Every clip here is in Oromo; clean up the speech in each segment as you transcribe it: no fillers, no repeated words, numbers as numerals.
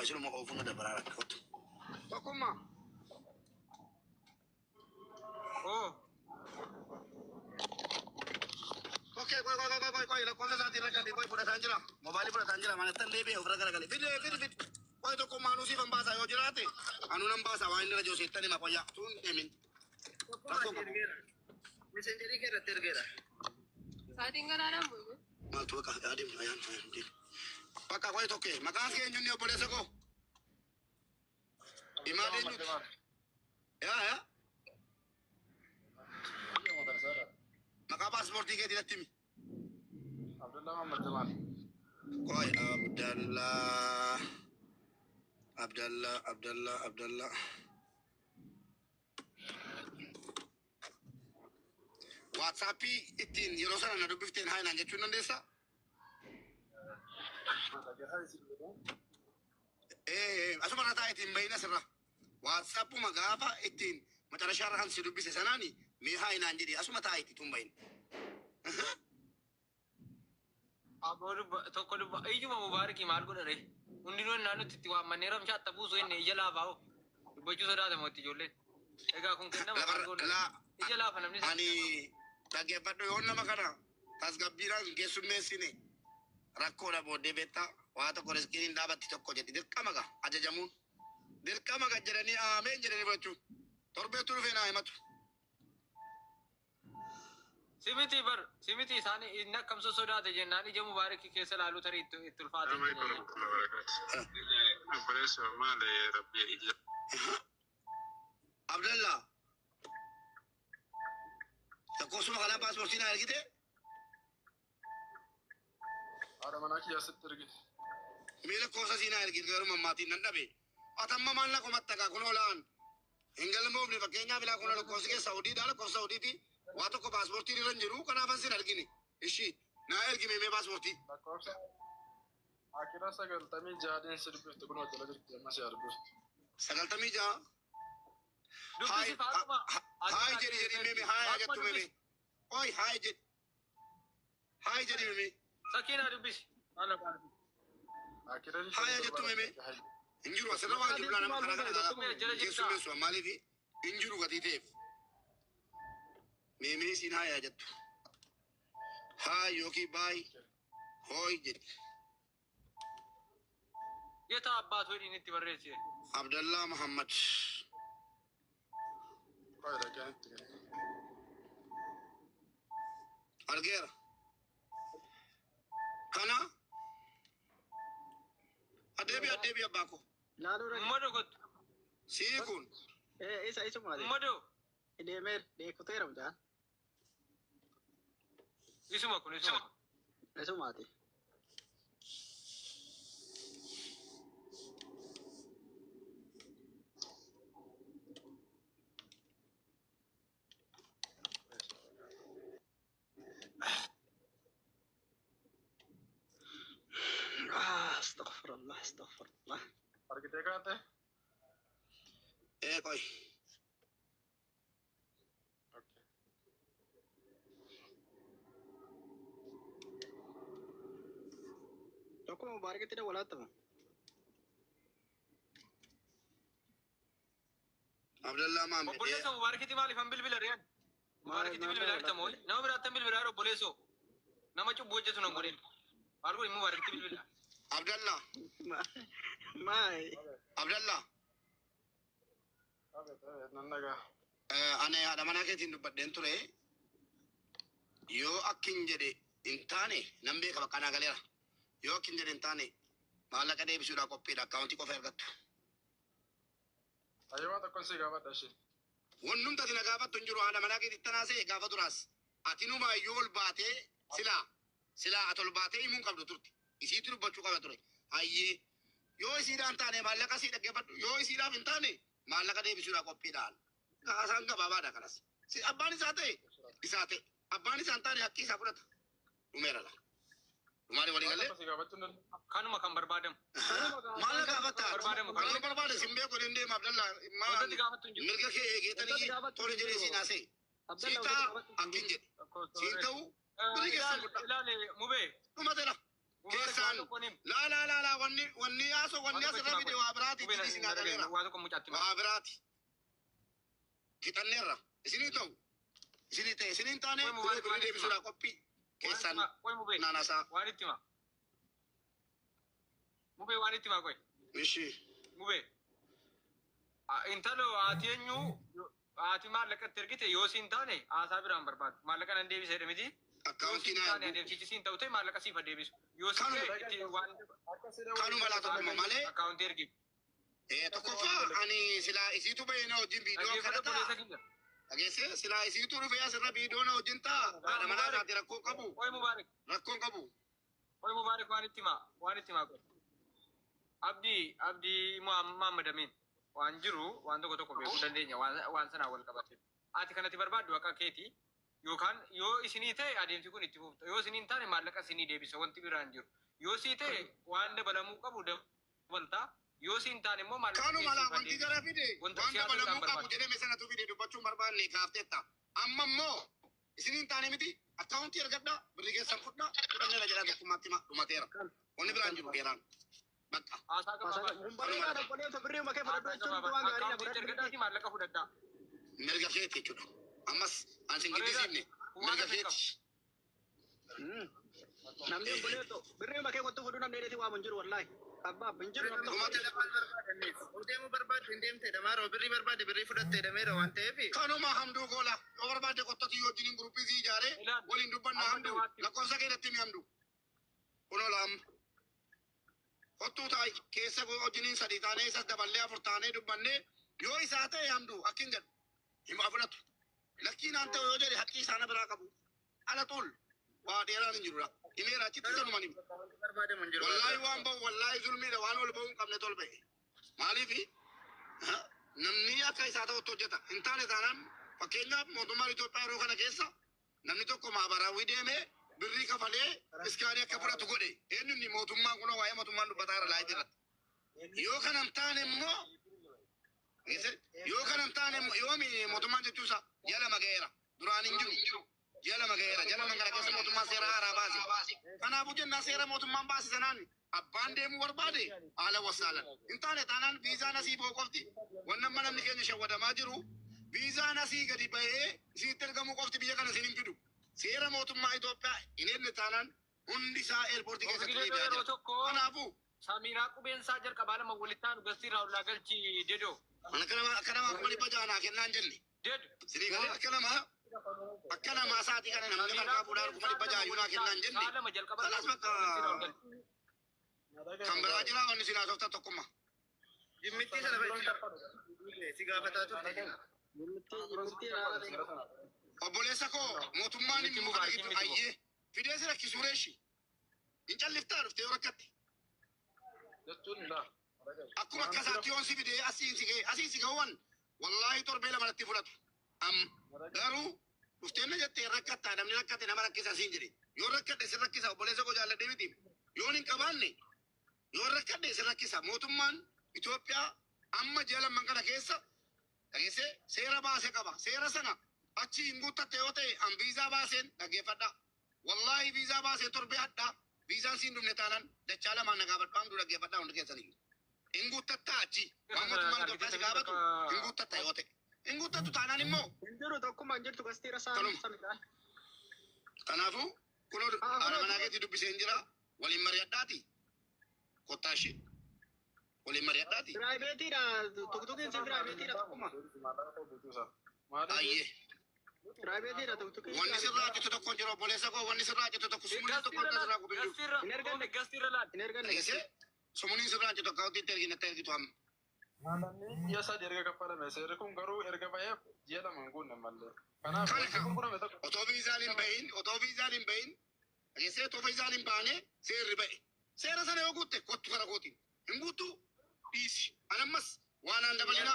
Isinuma oofuna dabaraa rakkootu. Tokkummaa. Oo. Okkee qoy qoy qoy qoy qoy lakkoofsa isaatiin rakkate qoy fudhataan jira. Mobaayilii fudhataan jira. Manattan deebi'e ofirra garagale. Fidi fidi fidi. Qoy tokkummaa anuu siif hin baasaa yoo jiraate anuu nan baasaa waan inni irra jiru siittan hima qoyyaa. Tuun deemin. Tokkummaa si ergeera. Messengerii kee irratti ergeera. Sa'aatiin ganaadhaan bu'e. Maaltu bakka adeemu ayaan ayaan deemu. Bakka qoy tokkee maqaan kee eenyuun obboleessa koo? Himaa eenyuti? Yaa yaa. Maqaa paaspoortii keetii natti himi. Abdullah Muhammad Jamal. Qoy Abdallah Abdallah Abdallah Abdallah. Waatsaappii ittiin yeroo sana na dubbifteen haa naan jechuun dandeessaa? Ee asuma irra taa'e ittiin bahin asirra. Waatsaappuma gaafa ittiin macarashaa irra kan si dubbise sanaani mee haa naan jedhi asuma taa'e itti tun bahin. Aboo dubba tokko dubba ijuma Mubaarikii maal godha ree? Hundinuu ennaa nuti itti waammannee ramshaa atta buusu inni ija laafaa hoo? Dubbachuu sodaata moo itti ijoolleen? Egaa kun kennama maal Lafarra goona ree? laa Ija laafa namni ani sana. dhaggeeffadhu yoo nama kana tasgabbiidhaan keessummeessine rakkoodha booddee beektaa waa tokko riskiin hin dhaabatti tokko jedhi dirqama gaa ajajamuun dirqama gaa jedhanii aameen jedhanii fudhachuun torbeetu dhufee naa himatu. Simiti bar simiti isaan inni akkam sosodaate jennaan ija Mubaarikii keessa ilaaluu tarii itti itti ulfaate Assalamu alaikum jedhanii. warahmatullahi wabarakatuh. Obboleessa maali rabbi ija Abdallah lakkoofsuma kanaa paaspoortii naa ergite haadha manaa kiyyaa sitti ergite. mee lakkoofsa sii naa ergite garuu mammaatiin nan dhabe. Atamma maal na komatta gaa kun oolaan hin galmoofne fakkeenyaaf ilaa kun lakkoofsi kee Saawudiidha lakkoofsa Saawudiiti waa tokko paaspoortiin irra hin jiru kanaafan sin argine. Ishii naa ergi mee paaspoortii. Lakkoofsa akira 96 si dubbifte kun jala jirti amma si dubbifte. 96. Haay Dubbisi Faatuma haay Addunyaa jedhi keessa jedhi meme ergi. haay Faatuma jettu meme. dubbisi. Oi haay jedhi haay jedhi meme. Sakiinaa dubbisi. Maal maal. Akira Haay 27 jettu meme. hayi. Hin jiru asirra waan jiru laa nama karaa kana ilaalaa Tokkummaa jala jirtaa. keessummeessu maaliif hin jiru gatii ta'eef. Meemee isiin haay jettu. Haay yookiin baay hooy jedhi. Yetaa abbaatu hidhiin itti barreessite. Abdallaa Muhammad. Qoy dhaqeen itti kenne. Argeera. Kana adeebi adeebi abbaa koo. Laaluu dhaqe. Ummadu kottu. Sii kun Ee isa isumaati. Ummadu. Deemeer deekuteera mucaan. Isuma kun isuma kun. Isumaati. Astaghfirullah astaghfirullah. Argitee kaate? ee qoy. Okay. Tokkuma Mubaarikitti dawwalaattama. Abdallaa Muhammad. Obboleessa Mubaarikitti maaliif han bilbila riyaan? Maal Mubaarikitti maal bilbilaa jirta moo? dawwalaatte? Nama biraatti han bilbilaa jiru obboleessoo. Nama cubbuu hojjetu nan godhin. Maal godhin Mubaarikitti bilbila. Abdallaa Maal? Abdallaa. Abeet abeet nan dhagaa. Ani haadha manaa keetiin dubbadheen ture. Yoo akkin jedhe hin taane nan beeka bakka naa galeera. Yoo akkin jedhe hin taane maallaqa deebisuudhaaf qophiidha. Akkaawuntii qofa ergattu. Hayyee waan tokkoon si gaafadha ishee. Wannumti ati na gaafattu hin jiru haadha manaa keetitti tanaasee gaafa duraas. Ati numaa iyyuu ol baatee silaa silaa ati ol baatee himuu hin qabdu turte. Isiitu dubbachuu qaba ture. Hayyee yoo isiidhaan taane maallaqa sii dhaggeeffadhu yoo isiidhaaf hin taane maallaqa deebisuudhaaf qophiidhaan. Haasaan gabaabaadha kanas. Si abbaan isaa ta'e isaa ta'e abbaan isaa hin taane haqqii isaa fudhata. Dhumeera laa. Dhumaani walii Waan galee? tokko si gaafachuu hin danda'u. Kanuma kan barbaadamu. Maal na gaafatta? Barbaadamu Kan kanuma. barbaade sin beeku hin deema Abdallaa. Wanti Maal gaafattu hin jiru. mirga kee eegeetanii Wanti gaafattu tole hin jedhee jiru. siin haasa'e. Sii Abdallah wanti ta'a gaafattu hin akkin jiru. jedhe. Siin ta'u birri keessan Ilaali fudhaa. ilaali mubee Dhumatela. Keessaan laa laa laa laa wanni wanni yaasoo wanni asirra fide waa biraati itti isin agaleera. Waa tokko mucaatti Waa biraati. Fixanneerra. Isinii ta'u. Isinii ta'e isinii hin taane birrii birrii deebisuudhaa qophii keessaan Qoy mubee. naanasaa. Waan itti hima. Mubee waan itti hima qoy. Ishi. Mubee. Intalo haati eenyu haati maallaqa itti ergite yoo siin taane haasaa biraan barbaadu. Maallaqa nan deebisee miti. Yoo Akkaawuntii siin naa taane ergu. adeemsichi siin ta'u ta'e maallaqa siif adeebisu. Yoo siin Kanuma. ta'e itti waan Kanuma laa tokkuma malee. Akkaawuntii ergi. Tokkoffaa ani silaa isiitu bahee na wajjin viidiyoo Dhaggeeffata kadhata. obboleessa kiyya. Dhageessee silaa isiitu dhufee asirra viidiyoo na wajjin ta'a. Haadha manaa isaati rakkoo qabu. Qoy Mubaarak. Rakkoon qabu. Qoy Mubaarak waan itti himaa. Waan itti himaa qoy. Abdii Abdii Muhammad Amin waan jiru waan tokko tokko beekuu dandeenya waan sanaan wal qabate. Ati kanatti barbaaddu akka keeti yookaan yoo isinii ta'e adeemsi kun itti fufta. Yoo isinii hin taane maallaqa isinii deebisa wanti biraan jiru. Yoo sii ta'e waan dabalamuu qabu dabaltaa. Yoo sii hin taane immoo maallaqa Kanuma laa siif wanti adeebisa. jara fide Wanta waan siyaasa dabalamuu isaan qabu barbaadu. jedhame sanatu fide dubbachuun barbaanne kaafteetta. Amma immoo isinii hin taane miti akkaawuntii ergadhaa birrii keessan fudhaa fudhanneera jedhaa tokkummaatti dhumateera. Wanni biraan jiru dheeraan. Bakka. Haasaa gabaabaa. Bareedaa obboleessa birrii makee fudhadhu Haasaa jechuun gabaabaa. waan gaariidha Akkaawuntiitti fudhadhu. ergadhaati maallaqa fudhadhaa. Mirga keeti jechuudha. Ammas ani sin Bareedaa. giddisiifne Waan mirga hafe qabu. keeti. Namni obboleessa birrii makee kottu fudhu namni dheetii waamu hin jiru wallaahi. Abbaa hin jiru namni tokko. Dhumate. Deemuu barbaadde hin deemtedha maaroo birrii barbaadde birrii fudhatteedha meera waan ta'eef. Kanuma hamduu goola yoo barbaadde qottoti yoo wajjiniin guruppii sii ijaaree Ilaali. waliin dubbanna Amma hamduu dawaatti. Lakkoofsa keetti himi hamduu. Kunoo laam. Kottuu taa'i keessa wajjiniin sadii taanee isas daballee afur taanee dubbannee yoo isaa ta'e hamduu akkin jedhu hima fudhatu. Lakkii naan ta'u yoo jedhe haqqii isaana biraa qabu. Ala xul waa dheeraan hin jirudha. Himeera achitti sanuman hima. Barbaadamu hin jiru. Wallaahi waan ba'u wallaahi zulmiidha waan ol ba'uu hin qabne tol ba'e. Maaliifi namni akka isaa ta'utti hojjeta. Hin taane taanaan fakkeenyaaf mootummaan Itoophiyaa yeroo kana keessa namni tokko maabaraawii deemee birrii kafalee iskaanii akka fudhatu godhe. Eenyu inni mootummaan kun waa'ee mootummaan dubbataa irra laayit irratti. Yoo kana hin taane immoo yoo kana hin taane immoo yoomi mootummaan jechuusa jala maga'eera. Duraan hin jiru. Jala maga'eera. Jala maga'eera keessa mootummaan seera haaraa baase. Kanaafuu jennaan seera mootummaan baase sanaan abbaan deemuu barbaade haala wasaalan. Hin taane taanaan viizaan asii ba'u qofti wannan amma namni keenya shawwadamaa jiru viizaan asii gadi ba'ee isinitti ergamuu qofti biyya kana isin hin fidu. Seera mootummaa Itoophiyaa hin eegne taanaan hundi isaa eerpoortii keessatti Ofiilee deebi'aa yeroo jira. tokko Kanaafuu Samiraa qubeen isaa jalqabaa lama walitti aanu gastii irraa ollaa galchi dedoo. Akka namaa 600,000 naa kennaan jenne. Dedu. Sinii galee akka namaa sa'aatii kana namni Samiraa marqaa fuudhaa qubeen 600,000 isaa iyyuu naa kennaan jenne. Saa lama jalqaba Kalas bakka kan biraa jira wanni sinaa sooftan tokkummaa. Jimmittii sana fayyadamu. Si gaafataa turte. Obboleessa koo mootummaan Miti immoo kana Mubaarak, gidduu miti bo. ayyee fidee si rakkisuu reeshi. Hin calliftaa dhuftee yoo rakkatte. Jechuun laa. Akkuma akkasaatti yoon si fidee asiin si ga'e asiin si ga'uwan wallaahi torbee lama natti fudhatu. Am garuu dhuftee na jettee rakkattaa namni rakkate nama rakkisa siin jedhe. Yoo rakkadhe si rakkisa obboleessa koo jaalladhee miti. Yoon hin qabaanne yoo rakkadhe si rakkisa mootummaan Itoophiyaa amma ji'a lamman kana keessa dhageessee seera baase qaba. Seera sana achi hin guuttatte yoo ta'e an viizaa baaseen dhaggeeffadha. Wallaahi viizaa baasee torbee hadhaa viizaan siin dhumne taanaan dachaa lamaan na gaafadhu hamduu dhaggeeffadhaa hundi keessan iyyuu. Hin guuttattaa achi waan mootummaan Itoophiyaa si gaafatu hin guuttatta yoo ta'e. Hin guuttattu taanaan immoo Hin jiru tokkummaa hin jirtu gastiira saa Kanuma. samidhaan. Kanaafuu kunoo haadha manaa keetii dubbisee hin jira waliin mari'adhaati. Kottaa ishee waliin mari'adhaati. Piraayiveetiidha tuktukiin si piraayiveetiidha tokkummaa. Ayyee. Piraayiveetiidha tuktukiin. Wanni sirraa citu tokko hin jiru obboleessa koo wanni sirraa citu tokko sumuliin tokko akka sirraa kutu hin jiru. Gastiirra Hin erganne. gastiirra laal. Hin erganne. Dhageessee sumuliin sirraa citu akkaawwantiitti ergina ergitu amma. Namni ji'a 3 erga kaffalame seerri kun garuu erga ba'ee ji'a 2 hin guunne mallee. Kanaaf Kana wanti gurgurame tokko otoo viizaan hin bahin otoo viizaan hin bahin dhageessee otoo viizaan hin baane seerri ba'e. Seera sana yoo guutte kottu kara kootiin hin guuttu dhiisi. Anammas waan aan dabalina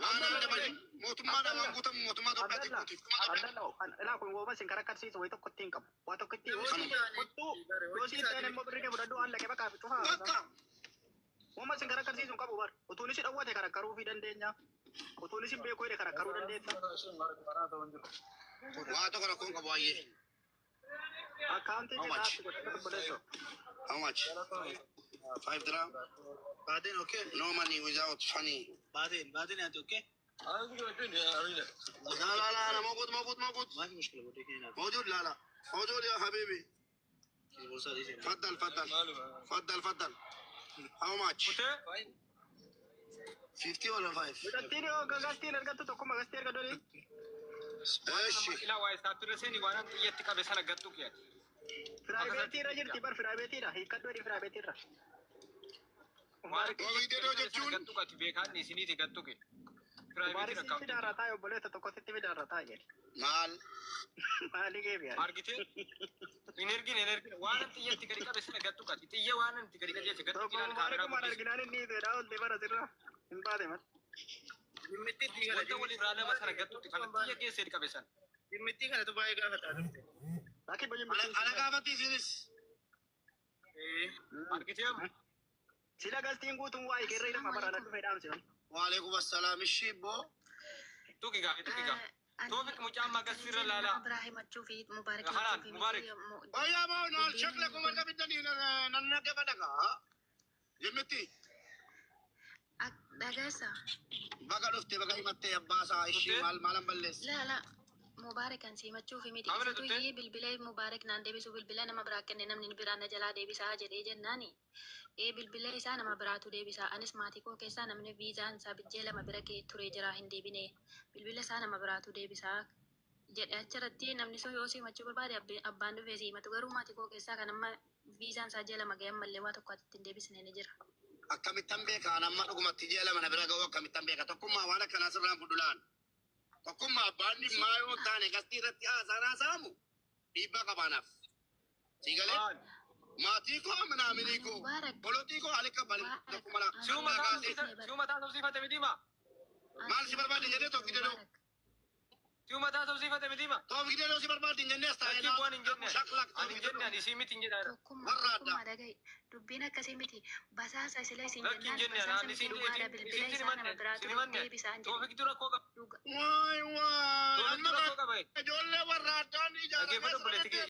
waan aan dabalin mootummaadhaan waan guutamu mootummaa Itoophiyaatti guutiif. Abdalla, ilaa kun wooma isin karakkarsiisu wayi tokko ittiin qabu. Waa tokko ittiin yoo Kanuma. siin kottu yoo siin ta'an immoo birrii kee fudhadhu waan laqee bakka cufaa. Bakka Wooma isin karakkarsiisu hin qabu bar. Utuun isin dhowwate karakkaruu fi dandeenya. Utuun isin beekuu jedhe karakkaruu dandeessa. Waa tokko rakkoon qabu baay'ee. Akkaawuntii How much? keessatti godhadhu obboleessoo. How much? 5 dirham. بعدين okay. No money without funny. بعدين بعدين انت okay. لا لا لا، انا موجود موجود موجود. ما في مشكله، بوريك هنا. موجود، لا لا، موجود يا حبيبي. البورصه دي. تفضل تفضل تفضل تفضل. How much? Kutee 50 ولا 5؟ Mucattiin yoo gastiin argattu tokkuma gastii argadhu. እሺ. Ilaa waa'ee isaatti irra seeni waan xiyyatti qabe sana gattu kiyyaati. Firaabeetii irra jirti bar, firaabeetiidha. Hiikkadhu jedhi firaabeetii irra. Waan Viidiyoo jechuun gattu qati beekaan isiniiti gattu kee. Mubaarik sitti fidaarra taa'e, obboleessa tokko sitti fidaarra taa'e jedhi. Maal? Maali geebiyaa? Argitee hin ergine, hin ergine. Waan xiyyatti gadi qabe sana gattu qati. Xiyya waan itti gadi qajeelche gattu Tokko qinaan Mubaarik kaameraa kumaan guddise. arginaan inni hiiteedha olte bara sirra. Hin baate mal. Dhimmitti kana Wanta walirraa lama sana gattutti kana xiyya geessee qabe sana. Dhimmitti kanatu baay'ee gaafataa turte. Bakki boji. Ana gaafatti isinis. Argitee amma. Sila gastiin guutuun waa'ee keerra hidhama bara dhufee dhaamsi. وعليكم السلام. እሺ ቦ. Tuqi gaa, tuqi gaa. Toofik mucaa ammaa gasirra laalaa. Biraa himachuu fi Mubaarak Haraan, himachuu fi Mubaarak. miti. ወያ ማውን شكلكم arga nannaqe jimmitti. Dhagaasa. Baga dhufte, baga himatte abbaasaa ishii maal maalan balleesse? Laa laa, Mubaarak kan si himachuu fi miti. Amina Isitu tutte? iyyee bilbila Mubaarak naan deebisu, bilbila nama biraa kenne, namni biraa na jalaa deebisaa jedhee jennaani. Ee, bilbila isaa nama biraatu deebisaa. Anis maatii koo keessaa namni viizaan isaa bijjee lama bira kee ture jira, hin deebine. Bilbila isaa nama biraatu deebisaa jedhe. Achirratti namni sun yoo si himachuu barbaade abbaan dhufee si himatu, garuu maatii koo keessaa kan amma viizaan isaa ji'a 2 ga'e ammallee waa tokko ati hin deebisne ni jira. Akkamittan beeka an amma dhugumatti ji'a 2 na bira ga'u akkamittan beeka? Tokkummaa waan akkanaa sirraan fudhulaan. Tokkummaa abbaan dhimmaa yoo taane gastii irratti haasaan haasa'amu dhiibbaa qabaanaaf. Sii galee? Maal? Maatii koo minaaminii koo Mubaarak. bolotii koo alika bali tokkuma la. Si'uma taasifsiifate miti maa? Maal si barbaade jedhee tokki jedhu. Si'uma taasifsiifate miti maa? Toofik jedhee si barbaade hin jennee as taa'ee. Lakkii bu'aan hin jenne. Shaklak. Ani hin jenne, ani isii miti hin jedhaa. Tokkummaa Warra addaa. tokkummaa dhaga'i. Dubbiin akkasii miti. Basaasa sila isin Lakki hin jennaan jenne, basaasa ani miti, isin dhugaadha, bilbila isin isaa nama himanne biraatu isin himanne. deebisaan jedhe. Toofiktu rakkoo qaba. Dhuga. Waay waay. Toofiktu Amma rakkoo qaba. ijoollee warra addaan Dhaggeeffadhu obboleetti kee.